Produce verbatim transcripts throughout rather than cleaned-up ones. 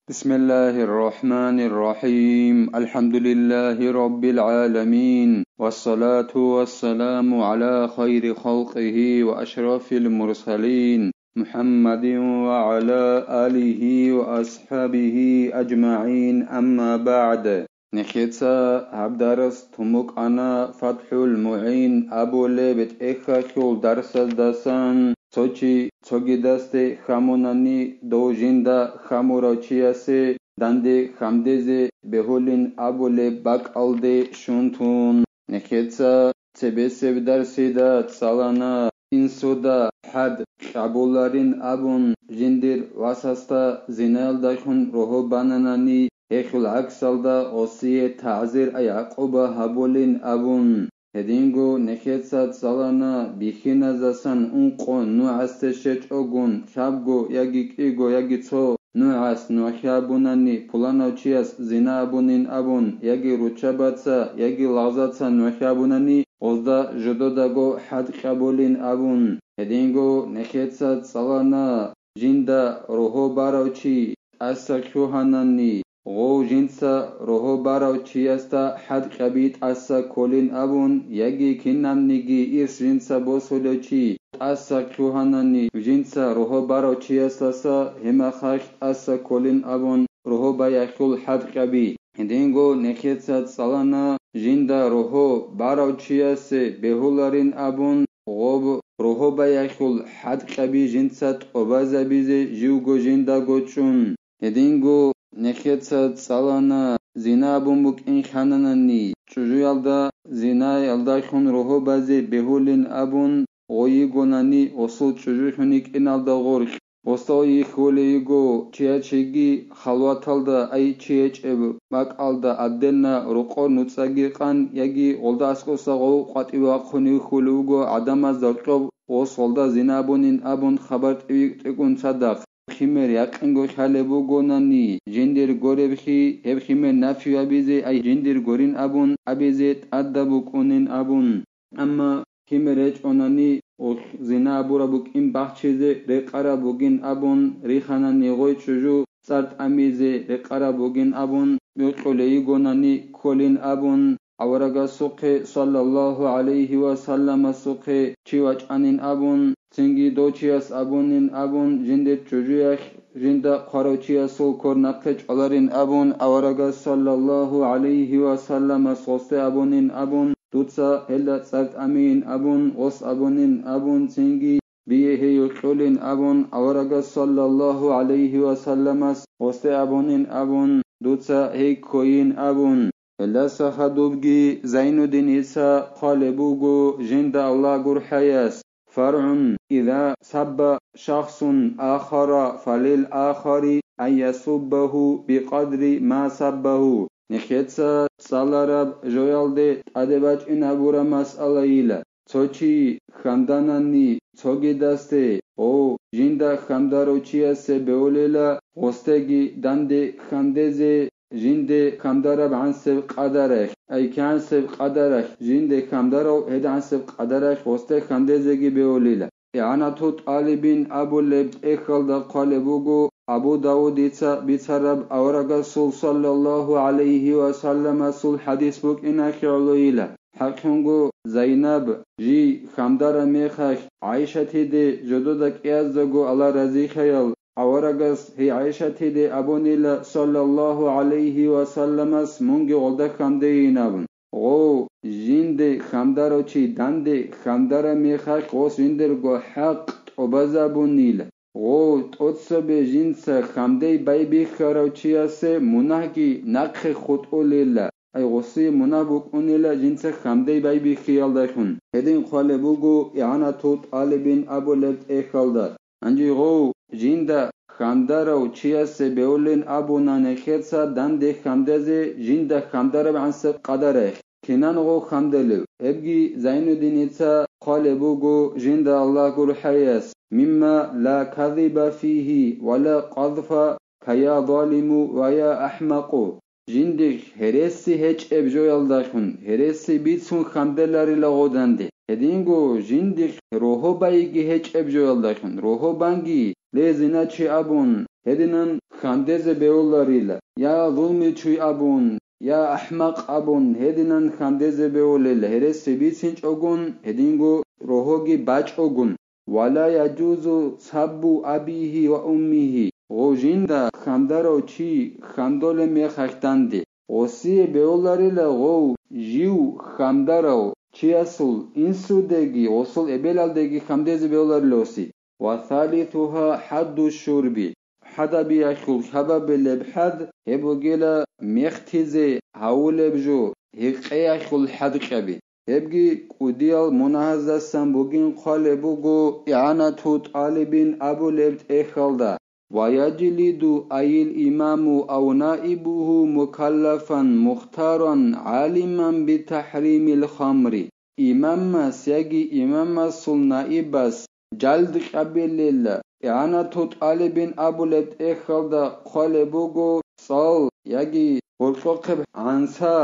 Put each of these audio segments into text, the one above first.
بسم الله الرحمن الرحيم. الحمد لله رب العالمين. والصلاة والسلام على خير خلقه وأشرف المرسلين محمد وعلى آله وأصحابه أجمعين. أما بعد. Нехеца гьаб дарс тумукъана ФатхӀул МугӀин абулеб тӀехьалъул дарсаздасан. Цо чи цогидасде хьамунани, дов жинда хьамурав чиясе данде хьамдезе бегьулин абулеб бакӀалде щун тун. Нехеца цебесеб дарсида цӀалана инсуда хӀад кьабуларин абун, жиндир васасда зинаялдалъун рогьо бананани, гьелъул гӀаксалда гъосие тагӀзир-гӀакъуба гьабулин абун. Гьединго нехеца цӀалана бихьиназасан ункъо нугӀасде щечӀогун, лъабго яги кӀиго яги цо нугӀас нухӀябунани, пуланав чияс зина абунин абун, яги руччабаца, яги лагъзаца нухӀябунани, гъозда жододаго хӀад кьабулин абун. Гьединго нехеца цӀалана жинда рогьо барав чи тӀаса лъугьанани, гъов жинца рогьо барав чиясда хӀад кьаби тӀаса кколин абун, яги кинабниги ирс жинца босулев чи тӀаса лъугьанани, жинца рогьо барав чиясдаса гьемахалъ тӀаса кколин абун, рогьобаялъул хӀад кьаби. Гьединго нехеца цӀалана жинда рогьо барав чиясе бегьуларин абун, гъоб рогьобаялъул хӀад кьаби жинца тӀобазабизе живго жиндаго чӀун. Гьединго нехеца цӀалана зина абун букӀин хьананани, чӀужуялда зинаялдалъун рогьобазе бегьулин абун, гъой йигонани гъосул чӀужу хьун йикӀиналда гъоркь. Гъосда гъой йихьулей йиго, чиячиги халваталда, ай чи гьечӀеб бакӀалда, абденна рокъор нуцӀаги къан, яги гъолда аскӀоса гъов къватӀив вахъун вихьулев вуго гӀадамазда гьоркьоб, гъос гъолда зина абунин абун хабар тӀивитӀигун цадахъ. Химер якъинго хьалеб бугонани, жиндир горебхи, гьеб химер нафи абизе, ай жиндир горин абун абизе тӀадаб букӀунин абун. Амма химер гьечӀонани, гъолъ зина абураб букӀин бахчизе рекъараб бугин абун, риханани гъой чӀужу цӀар тӀамизе рекъараб бугин абун, бокьулей йигонани кколин абун, аварагасухъе, саллаллагьу гӀалайгьи ва салламасухъе, чи вачӀанин абун, цинги дов чияс абунин абун, жиндир чӀужуялъ жинда хъварав чиясул квер нахъе чӀваларин абун, аварагас, саллаллагьу гӀалайгьи ва салламас, гъосде абунин абун, дуца гьелда цӀар тӀамиин абун, гъос абунин абун, цинги бие гьей йокьулин абун, аварагас, саллаллагьу гӀалайгьи ва салламас, гъосде абунин абун, дуца гьей ккойин абун. Гьелдаса хадубги Зайнуддин ГӀиса хъвалеб буго жинда Аллагь гурхӀаяс: فرع إذا سب شخص آخر فللآخر أن يسبه بقدر ما سبه. Нехеца цӀалараб жоялде тӀаде бачӀинабураб масъалайила. Цо чи хьанданани цогидасде, о, жинда хьандарав чиясе беулила, гъосдеги данде хьандезе, жинде хьандараб гӀансеб къадаралъ, ай кигӀансеб къадаралъ, жинде хьандарав гьедигӀансеб къадаралъ гъосде хьандезеги беулила. ИгӀанатул тӀалибин абулеб тӀехьалда хъвалеб буго Абу Давудица бицараб аварагасул, саллаллагьу гӀалайгьи ва салламасул, хӀадис букӀиналъе гӀолойила. ХӀакълъунго, Зайнаб, жий хьандараб мехалъ, ГӀайшатиде жодода кӀияздаго Аллагь разихъаял, аварагас гьей ГӀайшатиде абунила, саллаллагьу гӀалайгьи ва салламас, мунги гъолда хьандейин абун. Гъов, жинде хьандарав чи данде хьандараб мехалъ, гъос жиндирго хӀакъ тӀобазабунила. Гъов, тӀоцебе жинца хьандей байбихьарав чиясе мунагьги нахъе хутӀулила, ай гъосие мунагь букӀунила жинца хьандей байбихьиялдалъун. Гьедин хъвалеб буго ИгӀанатул тӀалибин абулеб тӀехьалда. Гьанже гъов, жинда хьандарав чиясе беулин абуна нехеца данде хьандезе жинда хьандараб гӀансеб къадаралъ. Кинан гъов хьанделев? Гьебги Зайнуддиница хъвалеб буго жинда Аллагь гурхӀаяс: مما لا كذب فيه ولا قذف فيا ظالم ويا أحمق. Жиндихъ гьереси гьечӀеб жоялдалъун, гьереси бицун хьанделарила гъоданде. Гьединго жиндихъ рогьобайиги гьечӀеб жоялдалъун, рогьобанги, ле, зиначи абун, гьединан хандезе бегьуларила, я зулмичуй абун, я ахмакъ абун, гьединан хандезе бегьулела, гьереси бицинчӀогун, гьединго рогьоги бачӀогун. Ва ла яжузу саббу абигьи ва уммигьи, гъов жинда хандарав чи хандолеб мехалъ данде, гъосие бегьуларила гъов жив хандарав чиясул инсудеги гъосул эбелалдеги хандезе бегьуларила гъосие. Ва салисугьа хӀадду шурби, хӀадабиялъул хабабилеб хӀад, гьеб бугила мехтизе гьавулеб жо, гьекъеялъул хӀадкьаби. Гьебги кӀудиял мунагьаздасан бугин хъвалеб буго ИгӀанату тӀалибин абулеб тӀехьалда: «Ва яжилиду айил имаму ав наибугьу мукаллафан мухтаран гӀалиман битахӀримил хамри». Имамас яги имамасул наибас жалд кьабилила, ИгӀанату тӀалибин абулеб тӀехьалда хъвалеб буго цӀал яги гьоркьохъеб гӀанса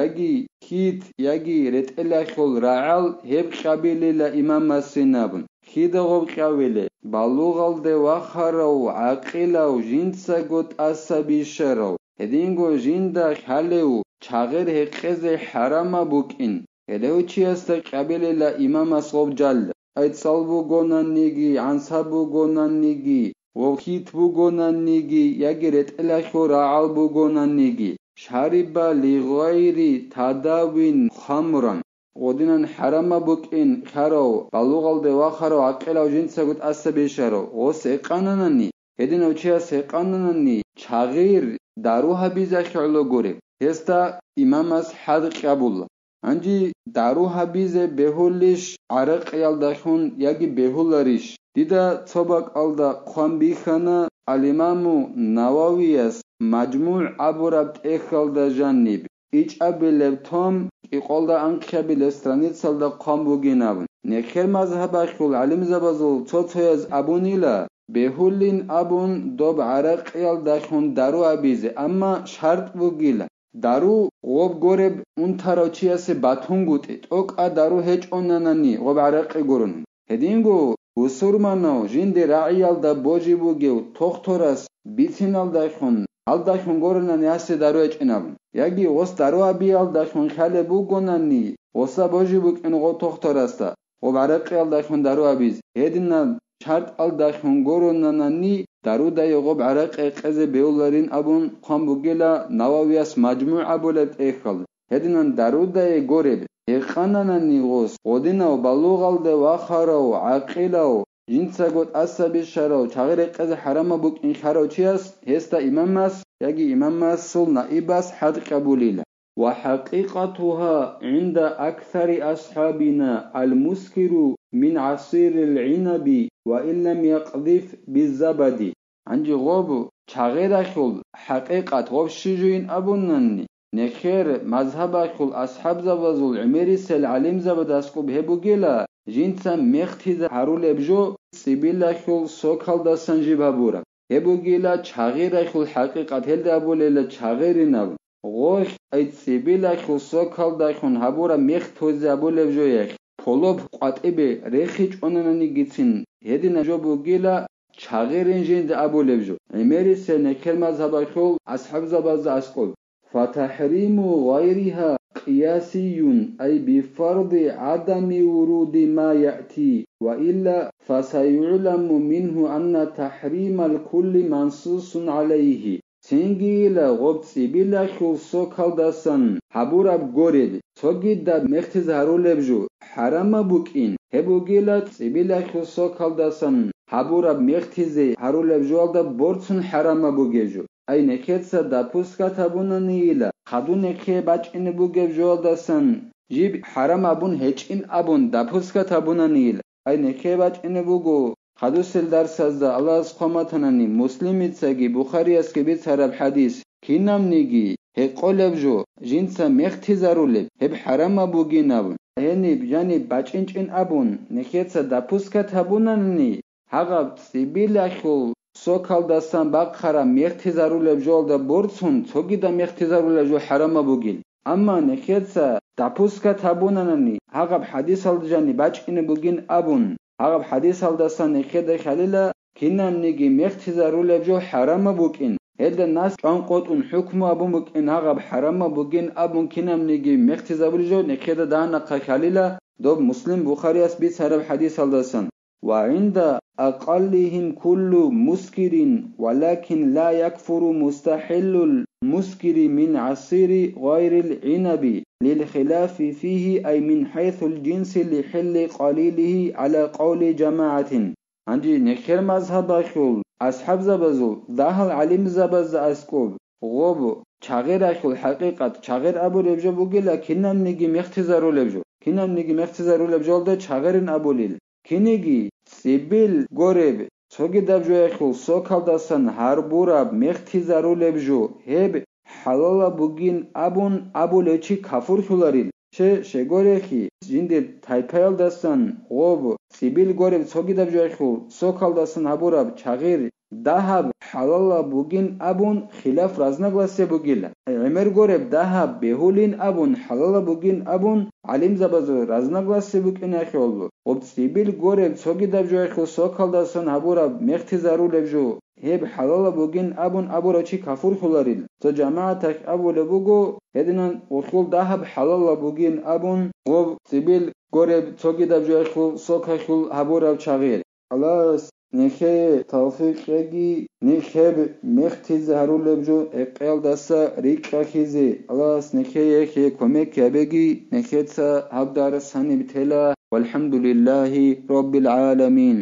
яги хьит яги ретӀелалъул рагӀал гьеб кьабилила имамасин абун. Кида гъоб кьавилеб? Балугъалде вахарав, гӀакъилав, жинцаго тӀаса бищарав, гьединго жинда хьалев чагъир гьекъезе хӀарамаб букӀин. Гьелев чиясда кьабилила имамас гъоб жал, ай цӀал бугонаниги, гӀанса бугонаниги, ва хьит бугонаниги, яги ретӀелалъул рагӀал бугонаниги, шариба лигъайри тадавин хамран. Гъодинан хӀарамаб букӀин хьарав, балугъалде вахарав, гӀакъилав, жинцаго тӀаса бищарав, гъос гьекъананани, гьединав чияс гьекъананани, чагъир дару гьабизехъе гӀоло гуреб, гьесда имамас хӀад кьабула. Гьанже дару гьабизе бегьулищ гӀаракъиялдалъун яги бегьуларищ? Дида цо бакӀалда хъван бихьана ал-Имаму Нававияс МажмугӀ абураб тӀехьалда жаниб, ичӀабилеб том, кӀикъолда анкьабилеб страницалда хъван бугин абун. Нехер мазгьабалъул гӀалимзабазул цо-цояз абунила, бегьулин абун доб гӀаракъиялдалъун дару абизе, амма шартӀ бугила, дару гъоб гореб унтарав чиясе батунгутӀи, тӀокӀа дару гьечӀонанани гъоб гӀаракъи гурони. Гьединго бусурманав жинде рагӀиялда божи бугев тохторас бициналдалъун, гьалдалъун гуронани гьасде дару гьечӀин абун. Яги гъос дару абиялдалъун хьалеб бугонани, гъоса божи букӀин гъо тохторасда, гъоб гӀаракъиялдалъун дару абизе. Гьединаб шартӀалдалъун гуронанани, дарудае гъоб гӀаракъи гьекъезе бегьуларин абун хъван бугила Нававияс МажмугӀ абулеб тӀехьалда. Гьединан дарудае гореб, гьекъананани гъос, гъодинав балугъалде вахарав, гӀакъилав, жинцаго тӀаса бищарав, чагъи гьекъезе хӀарамаб букӀин хьарав чияс, гьесда имамас яги имамасул наибас хӀад кьабулила. وحقيقتها عند أكثر أصحابنا المسكر من عصير العنب وإن لم يقذف بالزبد. Гьанже гъоб чагъиралъул хӀакъикъат гъоб щиб жойин абунани, нехер мазгьабалъул асхӀабзабазул гӀемерисел гӀалимзабадасго гьеб бугила, жинца мехтизе гьарулеб жо цӀибилалъул сокалдасан жиб гьабураб. Гьеб бугила чагъиралъул хӀакъикъат, гьелда абулела чагъиринаб гъолъ, ай цӀибилалъул сокалдалъун гьабураб мехтизе абулеб жоялъ, полоб къватӀибе рехичӀонананигицин, гьединаб жо бугила чагъирин жинда абулеб жо, гӀемерисел нехер мазгьабалъул асхӀабзабазда аскӀоб. فتحريم غيرها قياسي، أي بفرض عدم ورود ما يأتي، وإلا فسيعلم منه أن تحريم الكل منصوص عليه. Цинги ила гъоб цӀибилалъул сокалдасан гьабураб гореб, цогидаб мехтизе гьарулеб жо хӀарамаб букӀин, гьеб бугила цӀибилалъул сокалдасан гьабураб мехтизе гьарулеб жоялда борцун хӀарамаб бугеб жо. Ай нехеца допускат гьабунанийила, хадуб нехее бачӀине бугеб жоялдасан жиб хӀарам абун гьечӀин абун допускат гьабунанийила. Ай нехее бачӀине буго, хадусел дарсазда Аллагьас хъван батанани, Муслимицаги Бухариясги бицараб хӀадис, кинабниги гьекъолеб жо жинца мехтизарулеб, гьеб хӀарамаб бугин абун, гьениб жаниб бачӀинчӀин абун, нехеца допускат гьабунанани, гьагъаб цӀибилалъул сокалдасан бахъараб мехтизарулеб жоялда борцун цогидаб мехтизарулеб жо хӀарамаб бугин. Амма нехеца допускат гьабунанани, гьагъаб хӀадисалда жаниб бачӀине бугин абун, гьагъаб хӀадисалдасан нехеда хьалила кинабниги мехтизарулеб жо хӀарамаб букӀин, гьелда нас чӀванкъотӀун хӀукму абун букӀин гьагъаб хӀарамаб бугин абун кинабниги мехтизабулеб жо нехеда дагьанахъа хьалила, доб Муслим Бухарияс бицараб хӀадисалдасан. وعند أقلهم كل مسكر، ولكن لا يكفر مستحل المسكر من عصير غير العنب، للخلاف فيه، أي من حيث الجنس لحل قليله على قول جماعة. Гьанже нехер мазгьабалъул асхӀабзабазул дагьал гӀалимзабазда аскӀоб гъоб чагъиралъул хӀакъикъат чагъир абуреб жо бугила кинабниги мехтизарулеб жо. Кинабниги мехтизарулеб жолда чагъирин абулел. Киниги цӀибил гореб цогидаб жоялъул сокалдасан гьарбураб мехтизарулеб жо, гьеб хӀалалаб бугин абун абулев чи кафурлъуларил. Че, щегорехи, жиндир тайпаялдасан гъоб цӀибил гореб цогидаб жоялъул сокалдасан гьабураб чагъир дагьаб хӀалалаб бугин абун хилаф разногласие бугила. ГӀемер гореб дагьаб бегьулин абун хӀалалаб бугин абун гӀалимзабазул разногласие букӀиналъул, гъоб цӀибил гореб цогидаб жоялъул сокалдасан гьабураб мехтизарулеб жо, гьеб хӀалалаб бугин абун абурав чи кафурлъуларил. Цо жамагӀаталъ абулеб буго, гьединан гъолъул дагьаб хӀалалаб бугин абун, гъоб цӀибил гореб цогидаб жоялъул сокалъул гьабураб чагъир. Аллагьас нехее тавфикъ кьеги, нехеб мехтизе гьарулеб жо гӀекъеялдаса рикӀкӀалъизе. Аллагьас нехее кумек гьабеги, нехеца гьаб дарс гьаниб тела. Валхамдулиллагьи раббил гӀаламин.